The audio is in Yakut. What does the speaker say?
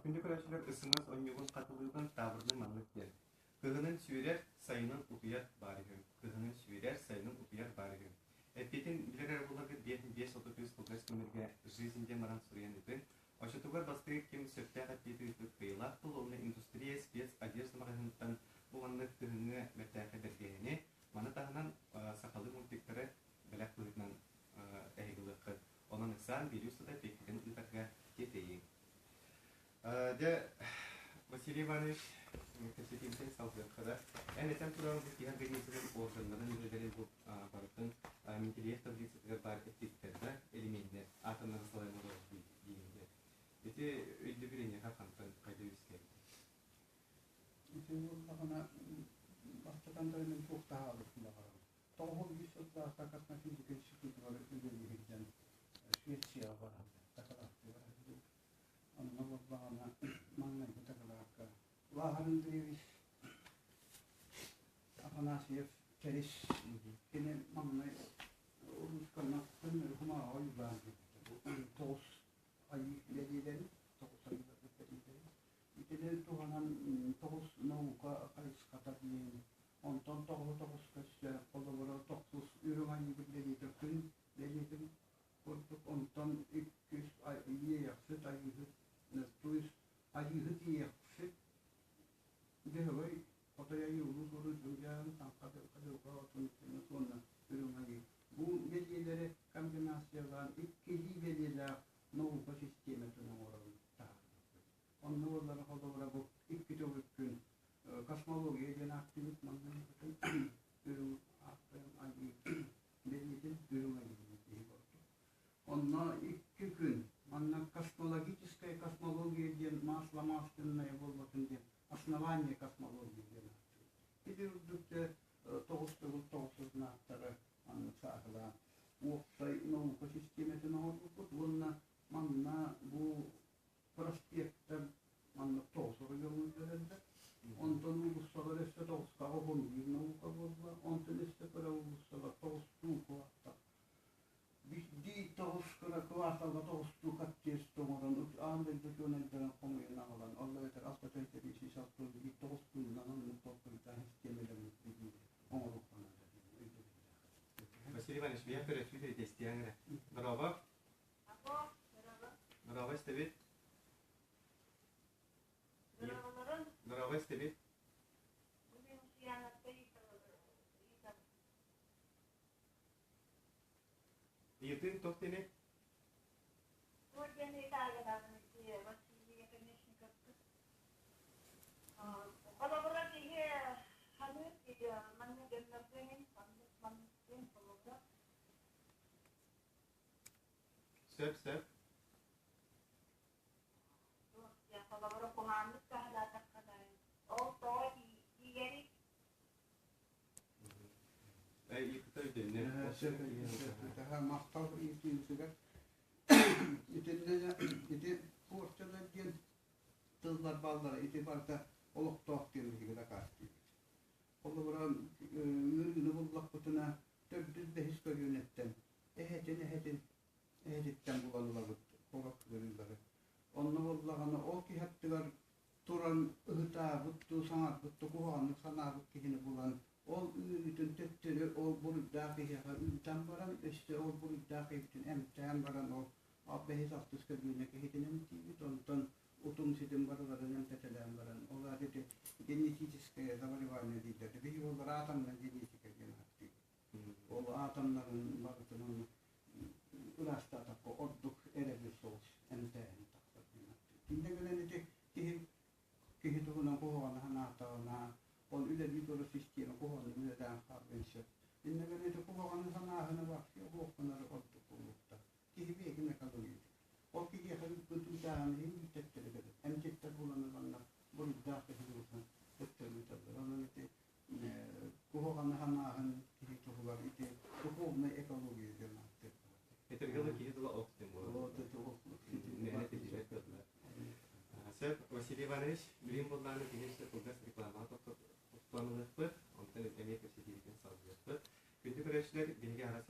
Күндү көрөөччүлэр, ысымас онньугун хатылыыбын таабырыны маннык диэн. Кыһынын сүүрэр, сайынын утуйар баар үһү. Кыһынын сүүрэр, сайынын утуйар баар үһү. Эппитин билэр эрэ буоларгыт 5-5-33 кылгас күннэргэ «Жизнь» диэн баран суруйан ыытыҥ. Оччотугар бастакы ким сөптөөх эппиэти ыыппыт кыайыылаах тыл уонна индустрия спец одежда маҕаһыыныттан бу маннык кыһыҥҥы бэртээхэй бэргэһэни, маны таһынан сахалыы мультиктары бэлэх быһыытынан эһиги ылыаххыт. Онон ыксаан биэрии устата эппиэккитин ыытарга тиэтэйиҥ. Дьэ, Василий Иванович, кэпсэтиибитин салгыахха да. Эн этэн туран бу киһи организмын органнарын үлэлэрин бу барытын Менделеев таблицатыгар баар эттиктэр да, элеменнэр, атомнары салайан олорор диигин Ити өйдөбүл эйиэхэ хантан хайда үөскээбитий? Ити буоллаҕына, бастатан туран мин туох таһаабыппын баҕарабын. 900 сыллаахха космофизика институтугар үлэлии сылдьан Швецияҕа баран дакылааттыы бара сылдьыбыт. Онно буоллаҕына маҥнайгы дакылаакка Лаһар Андреевич Афанасьев Тэрис кини маҥнай улуусканна көннөрү кумааҕы ойуулаан биэрбитэ. Бу тоҕус айыы бэлиэлэрин, тоҕус айыыларбыт бэлиэлэрин. Итини туһанан тоҕус наука хайысхата диэн, онтон тоҕуһу тоҕус көссө, холобура тохсус үрүҥ айыыбыт бэлиэтэ күн бэлиэтин курдук, онтон иккис иэйэхсит айыыһыт, то есть айыыһыт иэйэхсит Дьөһөгөй Хотой Айыы Улуу Суорун Дьылдьаан Таҥха Дьылҕа Дьылҕа Отун уонна Үрүҥ Айыы. Бу бэлиэлэри комбинациялаан иккилии бэлиэлээх наука систиэмэтин оҥорон таһаарбыппыт. Онно буоллар холобура бу икки төгүл күн космология диэн ааттыыбыт манна үрүҥ ааттарын айыы бэлиэтин үрүҥ айыы киһи курдук. Онно икки күн манна космологическая космология диэн масло масляное буолбатын диэн основание космологии диэн ааттыыр. Ити үрдүк дьэ тоҕус төгүл тоҕус ааттары маннык сааһылаан уопсай наука систиэмэтин оҥорбуппут уонна манна бу проспектар маннык тоҕус оройуоҥҥа үлэлэллэр. Онтон уулуссалар өссө тоҕускаҕа уһун биир наука буолла, онтон өссө кыра уулуссалар тоҕустуу квартал. Биирдии тоҕус кыра кварталга тоҕустуу коттедж оҥорон аан дойду учуонайдарын хомуйан аҕалан, ол эбэтэр алта төйтөрүү сүүс алта уон биир тоҕус пуунунан оннук толкуйдаан систиэмэлэммит билиини оҥоруохха наада диэн өйдөбүллээх. Василий Иванович, бэйэҥ көрөөччү истиэҥ эрэ. Дорообо. Дорообо истэбит. Дорообо истэбит. Ыйытыым туох диэний? Сөп, сөп. Махтал иитиитигэр итиннэ ити порчалар диэн тыллар бааллара ити барыта олохтоох диэн биһиги дакаастыыбыт. Холобура ыарыыны буллахпытына төрдүс бэһис көлүөнэттэн эһэтин эһэтин эһэтиттэн булан ылабыт сорох ыарыылары. Онно буоллаҕына ол киһи аттыгар туран ыһытаабыт дуу, саҥарбыт дуу, куһаҕаннык санаабыт киһини булан, ол ыарыытын төттөрү ол буруйдаах киһиэхэ ыытан баран, өссө ол буруйдаах киһибитин эмтээн баран, ол бэһис алтыс көлүөнэ киһитин эмтиибит, онтон утум-ситим барыларын эмтэтэлээн баран, ол аата ити генетическое заболевание дииллэр. Биһиги олор атомнай генетика диэн ааттыыбыт. Ол атомнарын барытын онно ыраастаатахха ордук эрэбил соҕус эмтээһин тахсар диэн ааттыыр. Инньэ гынан ити киһи киһи туһунан куһаҕаны санаатаҕына, ол үлэлии турар систиэмэ куһаҕаны үлэлээн хаалыан сөп. Инньэ гынан ити куһаҕаны санааһыны вообще суоххунары ордук буолуохтаах. Киһи бэйэтин экологиятыгар. Ол киһиэхэ ыыппыт ыытааһыны иһин төттөрү кэлэр. Эмчиттэр булан ыланнар буруйдаах киһи буолсан төттөрү ыыталлар. Онон ити куһаҕаны санааһын киһи туһугар ити духовнай экология диэн ааттыыр. Этэргэ дылы киһи тыла ох диэн буолар. Сөп, Василий Иванович, билигин буоллаҕына киһи өссө кылгас рекламаҕа тохтоон ылыахпыт, онтон эмиэ кэпсэтиибитин салгыахпыт. Күндү көрөөччүлэр, биһиги араас